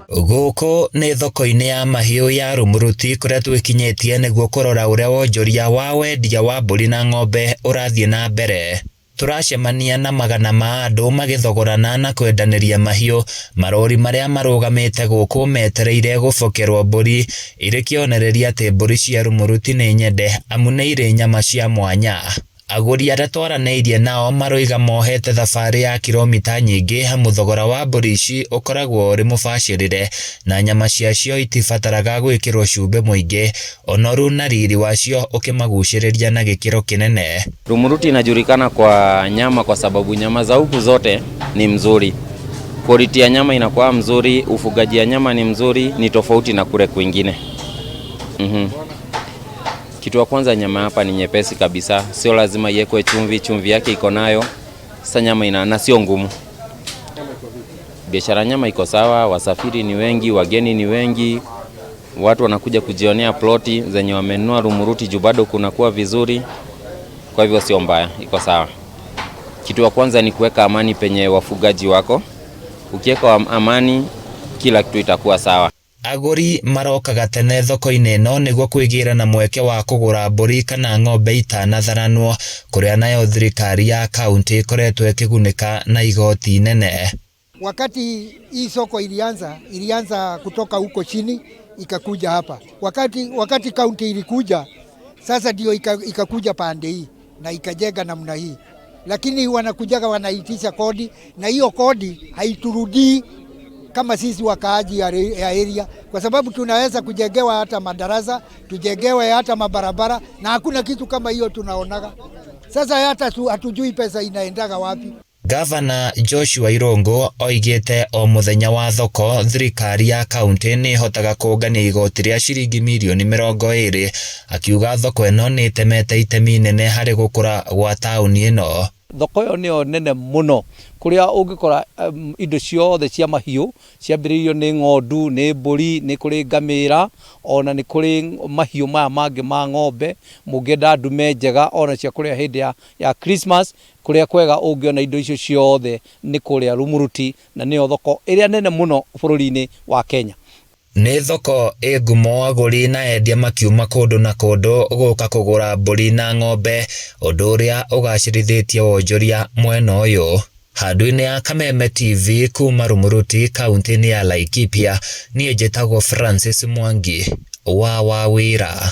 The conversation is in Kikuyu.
Gũkũ nĩ thoko-inĩ ya mahiũ ya Rumuruti kũrĩa twĩkinyĩtie nĩguo kũrora ũrĩa wonjoria wa wendia wa mbũri na ng'ombe ũrathiĩ na mbere. Tũracemania na magana ma andũ magĩthogorana na kwendanĩria mahiũ. Marori marĩa marũgamĩte gũkũ metereire gũbokerwo mbũri irĩ kĩonereria atĩ mbũri cia Rumuruti nĩ nyende amu nĩ irĩ nyama cia mwanya. Agũri arĩa twaranĩirie nao maroiga mohete thabarĩ ya kiromita nyingĩ amu thogora wa mbũri ici ũkoragwo ũrĩ mũbacĩrĩre na nyama ciacio itibataraga gwĩkĩrwo cumbĩ mũingĩ, ũnoru na riri wacio ũkĩmagucĩrĩria na gĩkĩro kĩnene. Rumuruti inajulikana kwa nyama kwa sababu nyama za huku zote ni mzuri. Quality ya nyama inakuwa mzuri, ufugaji ya nyama ni mzuri, ni tofauti na kule kwingine. Kitu ya kwanza, nyama hapa ni nyepesi kabisa, sio lazima iwekwe chumvi, chumvi yake iko nayo. Sasa nyama ina na sio ngumu. Biashara nyama iko sawa, wasafiri ni wengi, wageni ni wengi, watu wanakuja kujionea ploti zenye wamenunua Rumuruti juu bado kunakuwa vizuri. Kwa hivyo sio mbaya, iko sawa. Kitu ya kwanza ni kuweka amani penye wafugaji wako. Ukiweka amani, kila kitu itakuwa sawa. Agũri marokaga tene thoko-inĩ ĩno nĩguo kwĩgĩra na mweke wa kũgũra mbũri kana ng'ombe itanatharanwo, kũrĩa nayo thirikari ya kaunti ĩkoretwo ĩkĩgunĩka na igoti inene. Wakati hii soko ilianza, ilianza kutoka huko chini ikakuja hapa. Wakati kaunti ilikuja, sasa ndio ikakuja pande hii na ikajenga namna hii, lakini wanakujaga wanaitisha kodi, na hiyo kodi haiturudii kama sisi wakaaji ya area, kwa sababu tunaweza kujengewa hata madarasa, tujengewe hata mabarabara, na hakuna kitu kama hiyo tunaonaga. Sasa hata hatujui pesa inaendaga wapi. Gavana Joshua Irungu oigĩte o mũthenya wa thoko thirikari ya kaunti nĩ ĩhotaga kũngania igoti rĩa ciringi mirioni 20, akiuga thoko ĩno nĩ ĩtemete itemi inene harĩ gũkũra gwa taũni ĩno. Thoko ĩyo nĩyo nene mũno kũrĩa ũngĩkora indo ciothe cia mahiũ, ciambĩrĩirio nĩ ng'ondu, nĩ mbũri, nĩ kũrĩ ngamĩra, ona nĩ kũrĩ mahiũ maya mangĩ ma ng'ombe. Mũngĩenda ndume njega ona cia kũrĩa hĩndĩ ya Christmas, kũrĩa kwega ũngĩona indo icio ciothe nĩ kũrĩa Rumuruti, na nĩyo thoko ĩrĩa nene mũno bũrũri-inĩ wa Kenya. Nĩ thoko ĩ ngumo, agũri na endia makiuma kũndũ na kũndũ gũka kũgũra mbũri na ng'ombe, ũndũ ũrĩa ũgacĩrithĩtie wonjoria mwena ũyũ. Handũ-inĩ ya Kameme TV kuma Rumuruti, kaunti-inĩ ya Laikipia, niĩ njĩtagwo Francis Mwangi wa Wawĩra.